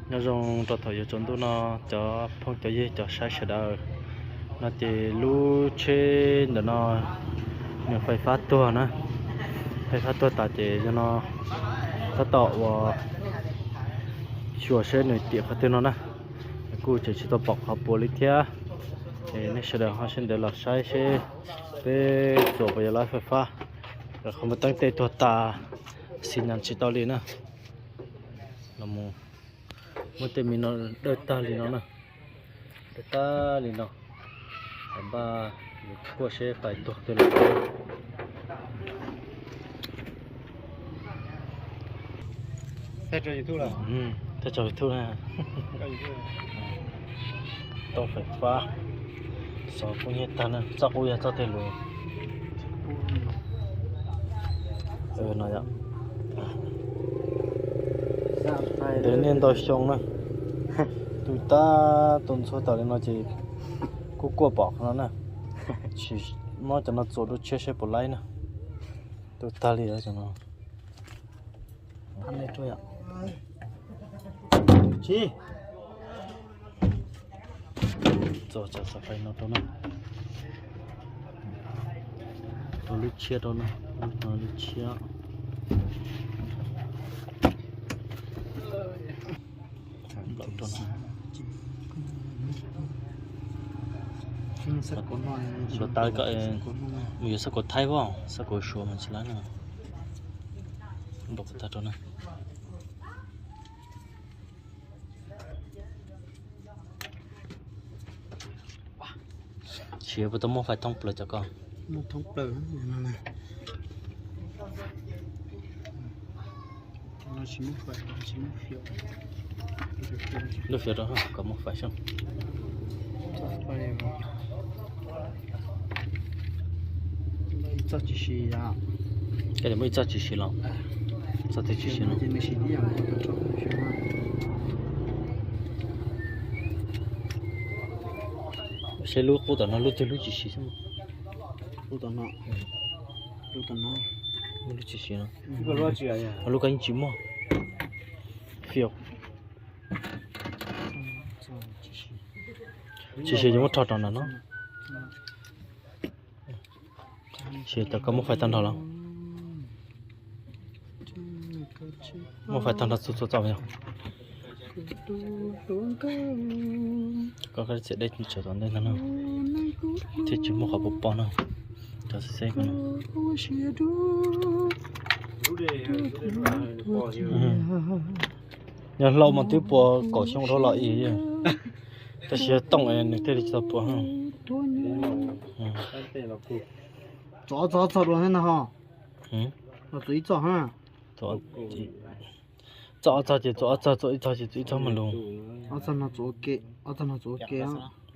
Nyob zoo rau thaum yuav tsaus ntuj no cov phooj cov ywg cov saib sawv daws. No ces lub tsheb ntawm no nws fais fab tuag na, fais fab tuag tas ces yog no tab tom ua xyuas seb nws tiam qhov twg no na. Kuj tseem tsis tau pom qhov puas li thiab. Es nej sawv daws ho sawv ntawd los saib seb peb txuas puas yuav laib fais fab. Qhov muag teeb tej tuag tas, xi nyas tsis tau li na. Los mus muab tej me no dawj tag li no na, dawj tag li no, npaj kuaj seb fais tuag twg lawm. Thaij tso YouTube na. Tau fais fab, xov kub nyiab tag na, txoj kub yog txoj tej lus no yom. Ntev niaj ntau xyoo na, tu tab tu ntxhua tas li no ces kuj kuaj pom qhov no na. Tsis muab cov no txuas dua tshiab seb puas laib na. Tu tag li cov no. Txuas cov xov fais no rau na, rau lub tshiab rau na, lub tshiab. Npam tau kom mus yuav xab kauv thaib, xab kauv suav mas tsis laib na. Npam tag rau na. Siav puas tau muaj fais thoob plaws cov ko? Lub fiav rau kom muaj fais xwb. Ib txoj tsis siv, koj muaj ib txoj tsis siv los? Txoj twg tsis siv no? Seb lub qub tom no lub twg lub tsis siv xwb. Qub tom no, lub tom no, lub tsis siv no. Lub ko yeej tsis muaj. Fiav. Tsis siv ces muab rho rau nram no. Siav tas koj muab fais tag nrho los? Muab fais tag nrho txhua txhua txoj yog. Koj txiav dej tsawv tom ntej ntag no thiaj tsis muaj qhov puas pom no. Cov xeb xeb ko no. Yog hlau mas twb puas kaum xyoo dhau los ib yam, tab sis yog tooj nws thiaj li tsis tau puas. Txog ob txog ob txog dua thiab na ho. Los txog ib txog ha. Txog ob txog ces txog ob txog, txog ib txog ces txog ib txog mas lus. Ob txog no txog ua ke, ob txog no txog ua ke.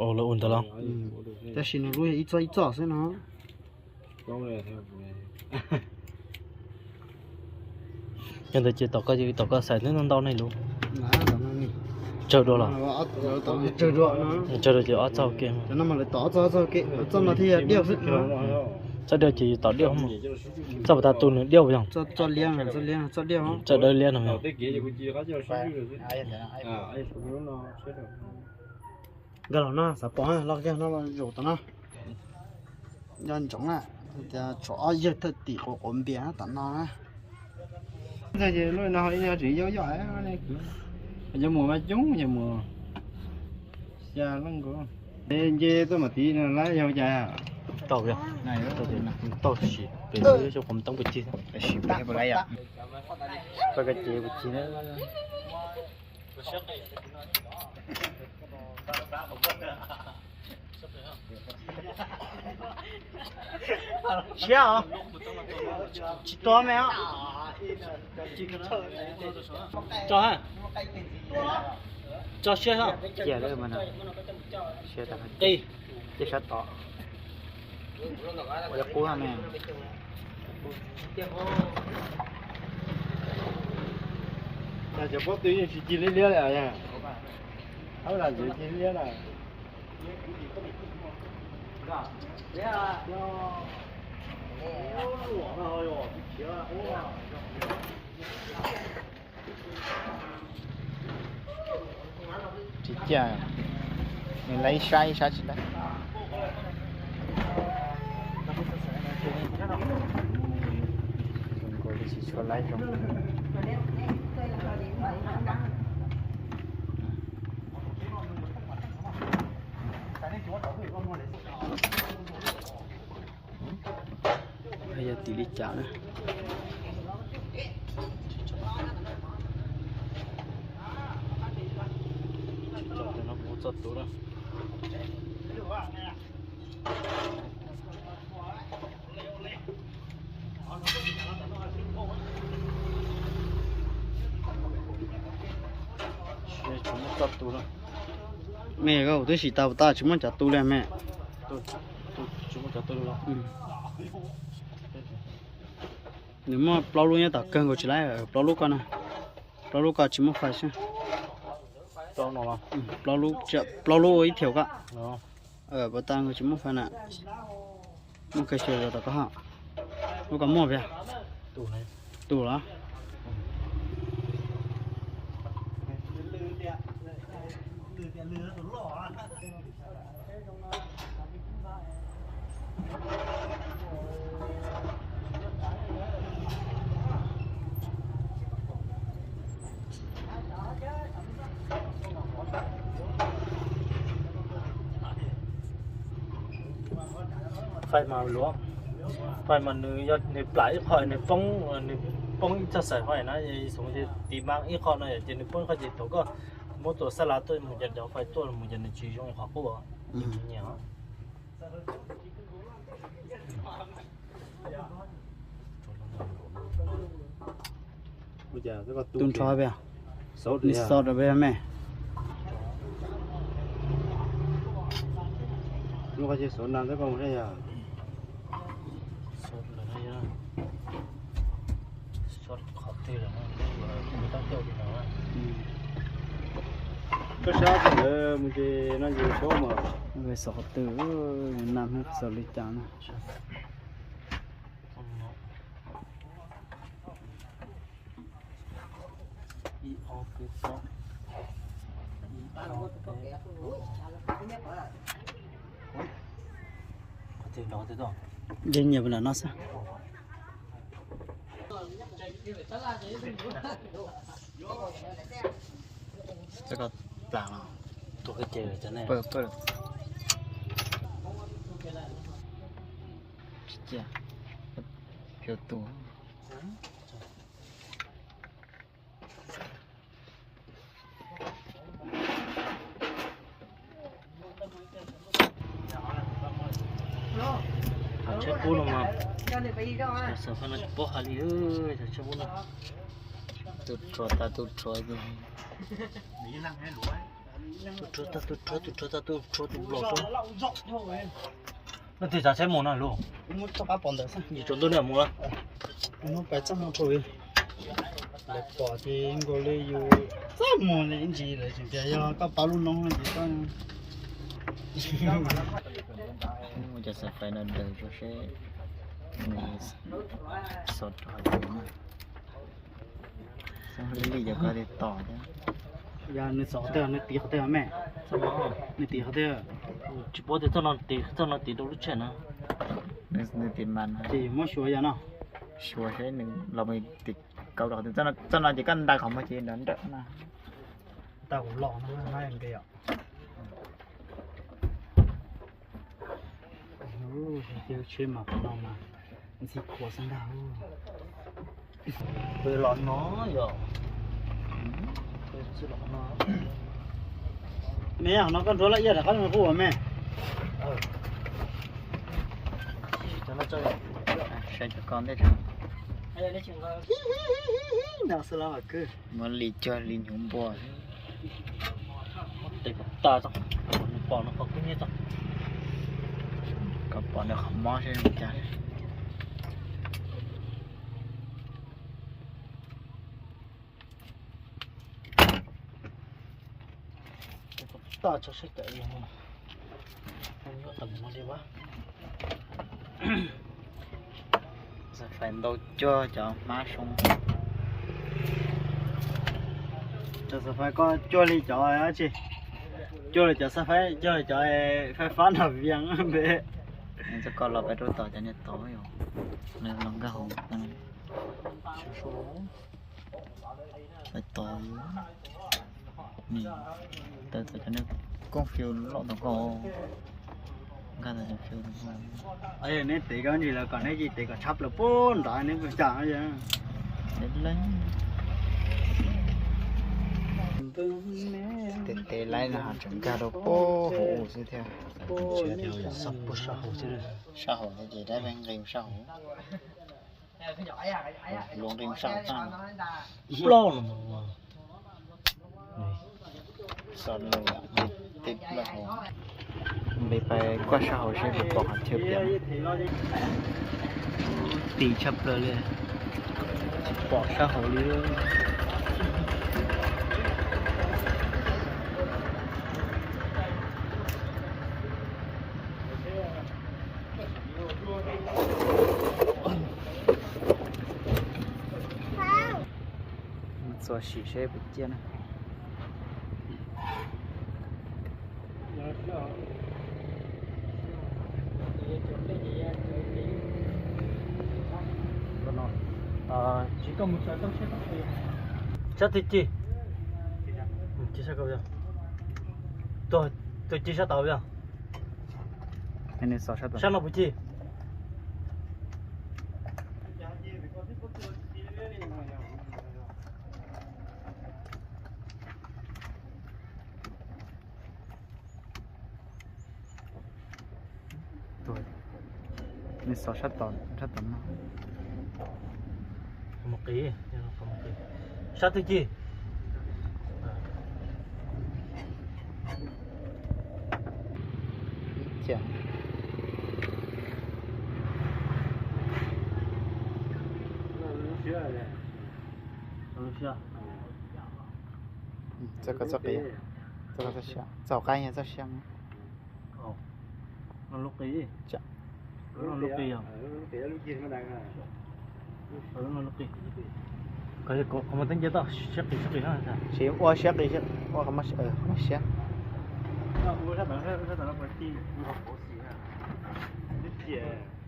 Lawv ua ntawd los? Tab sis nws lub yog ib txog ib txog xwb no. Yog ntawd ces tom koj, tom koj xaiv ntau ntau nej lus. Tsawg dua los? Tsawg dua ces ob txog ua ke. Txoj no thiaj diaj xwb. Txoj diaj ces tom diaj. Txoj puas tag tu nws diaj yog? Txoj dawb liab no. Nkag los no xav pom los kiag no, zaum tom no. Nco ntsoov na, tias tshuav ob yawg thawj tim quav quav npias tom no na. Ntxawg ces lub no ib nyuag tseem yau yoj, cov muam mas coob, cov muam xya leej nkaus. Nce tuaj mam tiv no lawm yog cas? Tau, tau tab sis pem xyov quav toob pes tsawg. Tau ces pes tsawg na. Siab os. Tsis tua me os. Tso ha. Tso siab ha. Qi. Tej sab tod. Ua qub me. Cov pob tw yeej tsis cig liab liab li. Hab lam tseem cig liab na. Li cas nws laib ib sab ib sab tsis laib. Zoo nkaus li tsis tshua laib zoo. Yog tim li cas na. Txoj tus na. Me, koj twb sim tau tas tsis muaj cov tu li me. Nws muaj plaub lub nyob tom kawg nkaus tsis laib, plaub lub ko na. Plaub lub ko tsis muaj fais xwb. Plaub lub, plaub lub ib thiaum ko. Puas tau nkaus tsis muaj fais na. Muaj kawg xyuas yog tom ko ha. Lub ko muaj piam. Tus los. Fais mas luav, fais mas nws yog nws plam ib qho nws poob, nws poob ib txoj xaim hov na, xyov tiv mas ib qho no ces nws poob ib qho ces thaum koj muab tus xab lav tuaj mus ces cov fais tuaj mus ces nws tsis zoo qhov qub. Nyiam. Tus nrho peb, nws xo rau peb me. Lub qhov chaw xov na, koj sab ntawd mus ces no ces xov mas. Xov qhov twg, nam xov li cas na. Yeej nyiam nram no xwb. Plam los tuag ces cov ne. Tsis cia, cov tus. Tsheb qub no mas, xav fais no tsis paub hais li, tsheb qub no. Tus rhuav tas tus rhuav, tus rhuav tas tus rhuav, tus rhuav tas tus rhuav, tus los rau. No tias tsav tsheb mus no lus. Yus tsaus ntuj no mus los. Lawv pom ces nkaus li yus txaj muag li ib ntsis lawv tseem tias yog koj pab lub noob no ces koj. Muaj cov xav fais no daws rau seb nws xov rau hais tias na. Xav li li cov ko li tom thiab. Yog nws xov qhov twg, nws tiv qhov twg me? Nws tiv qhov twg? Tsis paub tias txoj no tiv, txoj no tiv rau lub tsheb na. Nws tiv mas ces yus muab xyuas yog no. Xyuas seb nws los mus tiv kauv rau qhov twg, txoj no ces koj ntaus qhov muag ces nws nrawm na. Tau kuv los no nqe yom. Tsheb mas qhov no mas ntxim khuav xwb ntag. Peb los no yom. Peb los no. Me, qhov no koj nrog laj iab rov qab mus kuj ua me. Saib cov ko ntej. No xwb los kwj. Muab li cuag li hnyuv npua. Tes kom tas tso, nws pom nws qhov kub hnyiab tso. Kom pom nws qhov mob seb zoo cas. Tes kom tas tso seb cas li. Nyob tau mus no li ua. Xav fais ntau cuag cov hmab soo. Cov xav fais ko cuag li cov dab tsi? Coj los cov xab faib, coj los cov faib fab nram Vias npe. Txoj ko los peb rau tom cov niag tod yom. Los nkag hauv. Peb tod, tawm tom cov niag koob fiu loj tom ko. Nkag tom cov fiu tom ko. Neb tev koj ntsis lawm kom neb cia tev kom tshab plaws puag nrad neb puas cas. Tev tev laib no tseem nkag rau puag hauv xwb thiab. Sab hauv ces dab nqis sab hauv. Luag nqis sab hauv tag. Ploj los. Nqis pais kuaj sab hauv seb puas pom qhov chaw piam. Tis tshaj plaws li, tsis pom sab hauv li. Mus txuas sim seb puas ciaj na. Sab twg ci? Tus ci sab tod yog? Sab no puas ci? Nws xov sab tod, sab tod no. Qhov mus qis, qhov mus qis. Sab twg ci? Cas txoj ko txoj qis, txoj ko txoj siab, txoj qab yog txoj siab. Lub qis yog, lub qis. Qhov muaj teeb cia toj siab qis siab qis. Siab ua siab qis, ua qhov muaj siab.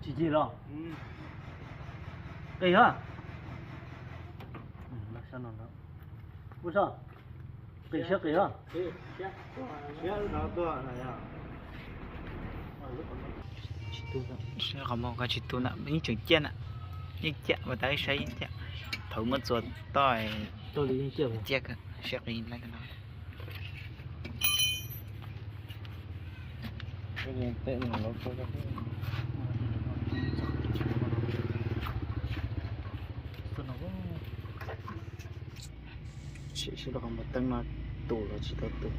Tsis ci los? Qis hab. Ua so, qis siab qis hab. Qhov muag ko tsis tu ntawm yeej tseem ciaj na, yeej ciaj, ua tau ib saib yeej ciaj. Thaum muab txuas toj ciaj kawg, siab qis lawm no. Sim seb rau qhov muag teeb no tus los tsis tau tus.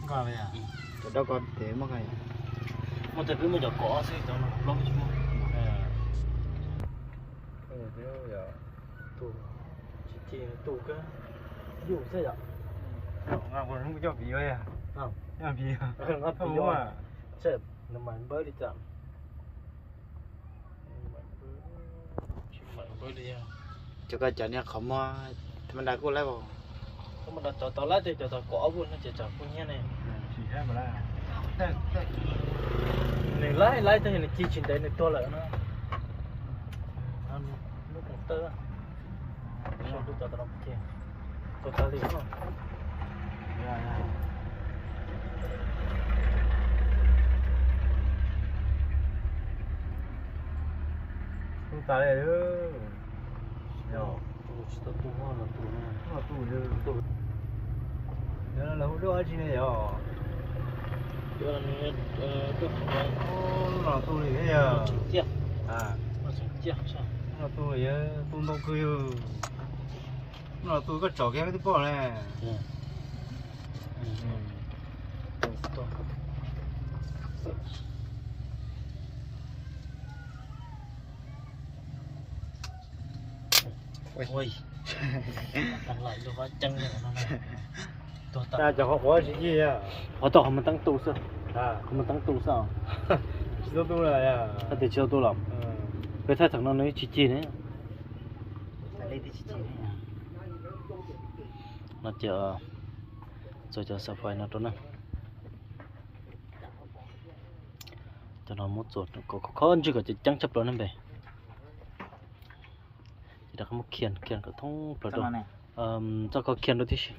Cov dab ko tes muaj, muaj tes peb muaj cov kov xwb, cov no plaub tsis muaj. Tus tsis ci, tus kawg, yuj xwb yom. Coj piv, coj piv, nws mas npawb li cas. Cov ko cov niag qhov muag tha ma da kuj laib os. Tha ma da cov tau laib tej, cov tau kom ob vuj no ces tsam kuj nyiab ne. Nws laib laib tab sis nws ci tsis ntev nws tuag lawm no. Lub koom tawj, lub tod tau li. Tub tas li. Tsis tau tu, los tu, los tu. Yog los hu dua dab tsi ne yog? Los tu li thiab yog? Los tu li, tu ntau kawg yog. Los tu koj tsom kiag twb pom ne. Cov qhov quav tsis ci. Qhov tau qhov muag teeb tu xwb. Qhov muag teeb tu xwb. Tsis tau tu lawm. Hais tias tsis tau tu los? Peb thaij thaum no nws tsis ci ne. No ces txuas cov xav fais no rau na. Cov no muab txuas kom khov kho ntswj kom ceev ceev tshaj plaws na npe. Ces rov qab muab khian khian kom thoob plaws rau. Txoj kho khian rau tib si.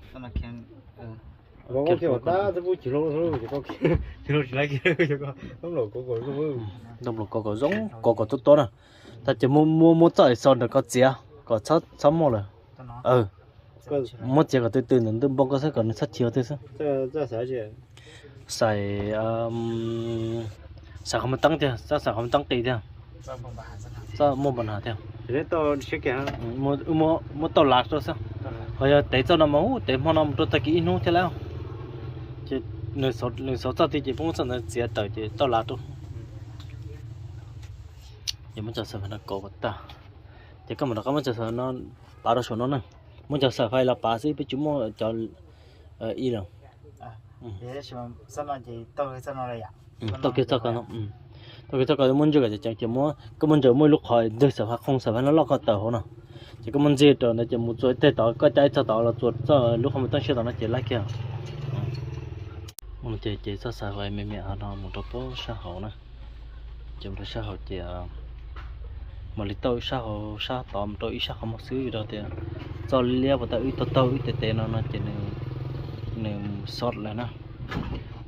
Ntoo kov kom zoo, kov kom tuab tuab na. Tag ces muab muab muab txoj exhaust ntawm ko txiav kom txhob muaj lawm. Muab txiav kom tw tw ntawm ntwj npoo ko xwb kom nws txhob chim ua twg xwb. Xais, xais qhov muag teeb tiag, txhob xais qhov muag teeb qis tiag. Txhob muaj npa nas tiag. Muab tauj lav rau xwb. Ho yog tev txoj no mas ub, tev hmo no mus rau tag kis ib hnub thiab lawm. Ces nws xauv txoj tid ces pheej muab txoj ntawd txiav tawm ces tauj lav rau. Ces muab cov xav fais no kov kom tag. Ces koj mam rov qab muab cov xav no pav rau saum no na. Muab cov xav fais los pav xwb, peb tsis muaj cov ib lawm. Tau kiag txoj ko, tau kiag txoj ko muab ntswj kom ceev ceev ces muab, koj muab ntsaws muaj ib lub qhov ntawm xav fais, qhov xav fais no loj ko tawm hauv no. Ces koj muab ntxiv rau ntawd ces mus txuas ib teg tod, koj caij ib txog tod los txuas txoj lub qhov muag teeb siab tod no ces laib kiag. Ces ces txoj xav fais me me no mus rau pem sab hauv na. Ces mus rau sab hauv ces mam li tauj sab hauv sab tod mus rau ib sab qhov muag xwb, vim rau tias txoj liab puas tau wb taug taug wb tes tes no no ces nws mus xov lawm na.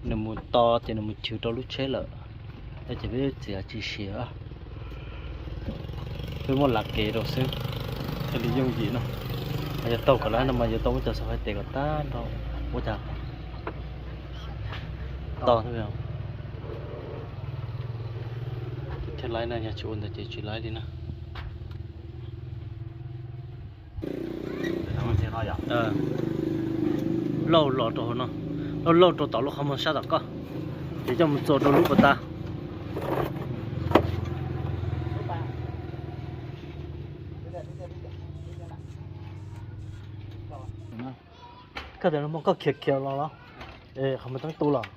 Nws mus to ces nws mus chwv rau lub tsheb lawm. Ces peb txiav tsis siav, peb muab lav kev rau xwb thiaj li yooj yim no. Yog taug kom lawm no mas yuav tau muab cov xav fais tes kom tag nrho. Ua cas to thiab laib na, yog tsis ua ntawd ces tsis laib li na. Lauj los rau hauv no, lauj lauj rau tom lub qhov muag sab tom koj, ces coj mus txuas rau lub puas tas. Koj tias no koj khiav khiav los los, qhov muag teeb tu los.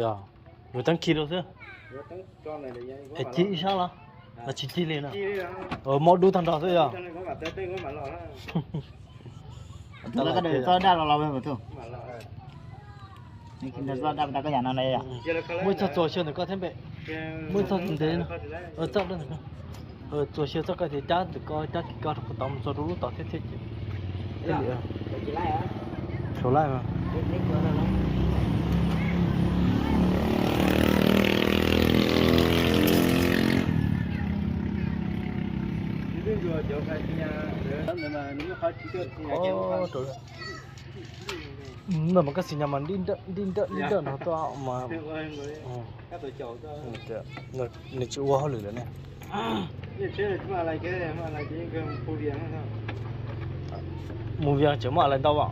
Yog, yus teeb khi rau xwb. Es cig ib sab los, los tsis cig li no. Mob dub tag nrho xwb yog. Muaj ib txoj txuas xyaw ntawm koj thiab npe, muaj ib txoj ntev no, txoj ntawm koj, txuas xyaw txoj koj thiab cab ntawm koj, cab kis koj rau puag tod mus txog rau lub tod thiab thiab ces thiaj li tshau laij mas. No mas koj xis nyas mas nti nrawm nti nrawm nti nrawm no tuaj mas. Nws tsis ua hauj lwm lawm ne. Mus Vias tseem muaj lais ntau as.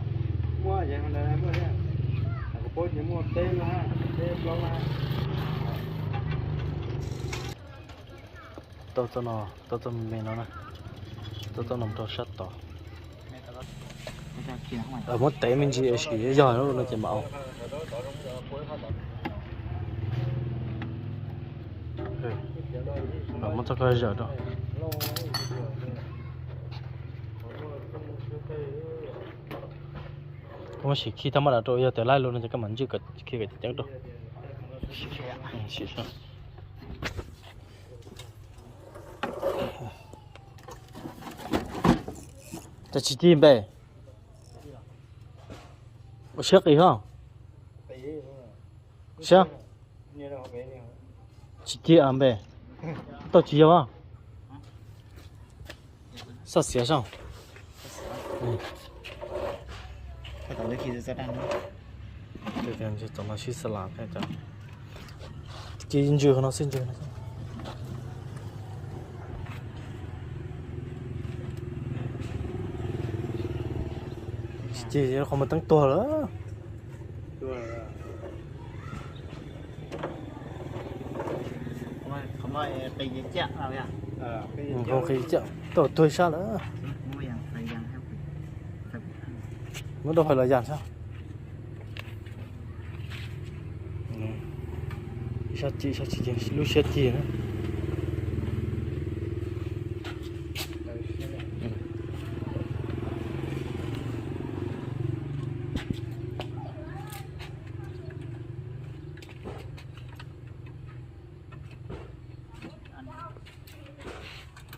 Tau txoj no, tau txoj me me no na, tau txoj no rau sab tod. Muab tev me ntsis sim yog no ces mam ua. Muab txoj ko zawm rau. Koj muab sim khi tau maj dav rau, yog tias laib lug no ces koj mam ntswj kom khi kom ceev ceev rau. Sim saib. Cas tsis cig npe? Ua siab qis ho. Siab. Tsis cig npe. Tau tsis yog. Xoj xiav soj. Txog no sib xas las thiab cov. Ces ntsws qhov no xwb, ntsws qhov no xwb. Ces qhov muag teeb tuag lawm. Hoo qhib coj tau tuag sab lawm. Muab dua pais los yas sab. Sab ci, sab ci, lub siab ci na.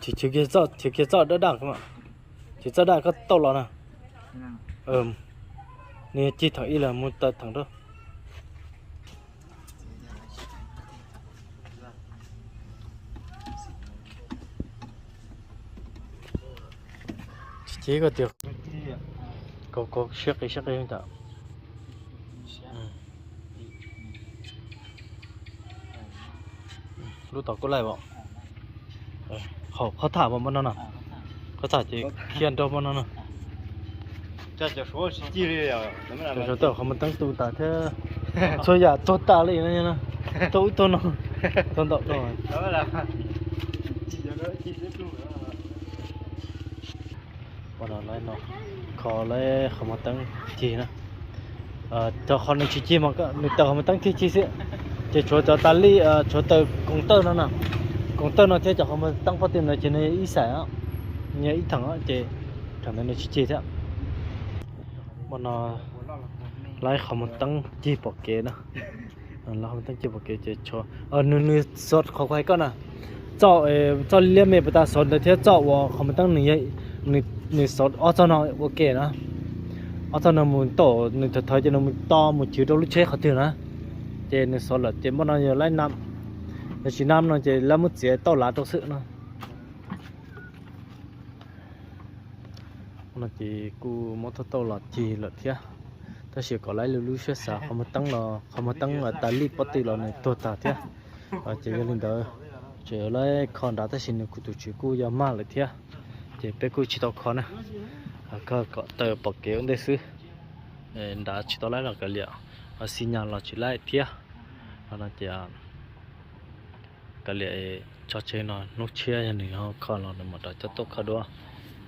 Chiv kiag txoj, chiv kiag txoj daj daj, chiv txoj daj koj tauj los na. Nws cig theem ib los mus tawm theem rau. Tsis cig koj tias kov kov siab qis siab qis tam. Lub tom kuj laij as. Hauv qhov tham mas muaj no no. Qhov tham ces khiav nrog muaj no no. Cov suav tawm qhov muag teeb tu tas thiab. Txhua yam tuag tas li no, tuag ub tuag no, tuag ntau tuag. Kho lawv qhov muag teeb cig na. Cov qhov nws tsis cig mas nws tawm qhov muag teeb kiag cig xwb. Ces tshuav cov tas li, tshuav tawm koom tawj no na. Koom tawj no thiab cov qhov muag teeb pob tw no ces nws ib xaim, nws ib theem ces theem ntawd nws tsis cig thiab. Muaj no lawv qhov muag teeb cig pom kev na. Lawv qhov muag teeb cig pom kev ces nws, nws xov qhov kuv hais koj na. Txoj, txoj liab me puas tas xov ntawd thiab txoj uas qhov muag teeb nws, nws xov ob txoj no ua ke na. Ob txoj no mus tom nws thawv thawv ces nws mus to mus cwv rau lub tsheb qhov twg na. Ces nws xov lawm ces muaj no yog lawv nam, yog tsis nam no ces lawv muab txiav tauj lav rau xwb no. No ces kuj muab tauj tauj los cig lawm thiab. Tab sis kom lawv lub lub siab xav qhov muag teeb los qhov muag teeb tas li pob tw los nws tuag tag thiab. Ces yog li ntawd, tseem lawv kho nrad tab sis nws kuj tus tswv kuj yog mag lawm thiab. Ces peb kuj tsis tau kho na. Kho kom tawm pom kev ua ntej xwb. Nrad tsis tau laib los kav liam, xi nyas los tsis laib thiab. No ces kav liam tso tseg no, hnub tshiab yog nws ho kho los nws mam rov coj tuaj kho dua.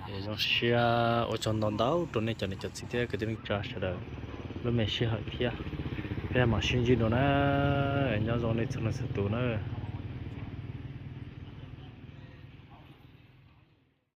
Es zoo siab ua tsaug ntau ntau rau nej cov niam cov txiv thiab kwv tij neej tsa sawv daws lub me sij hawm thiab. Peb mam sib ntsib dua na. Nyob zoo nej txhua leej txhua tus na.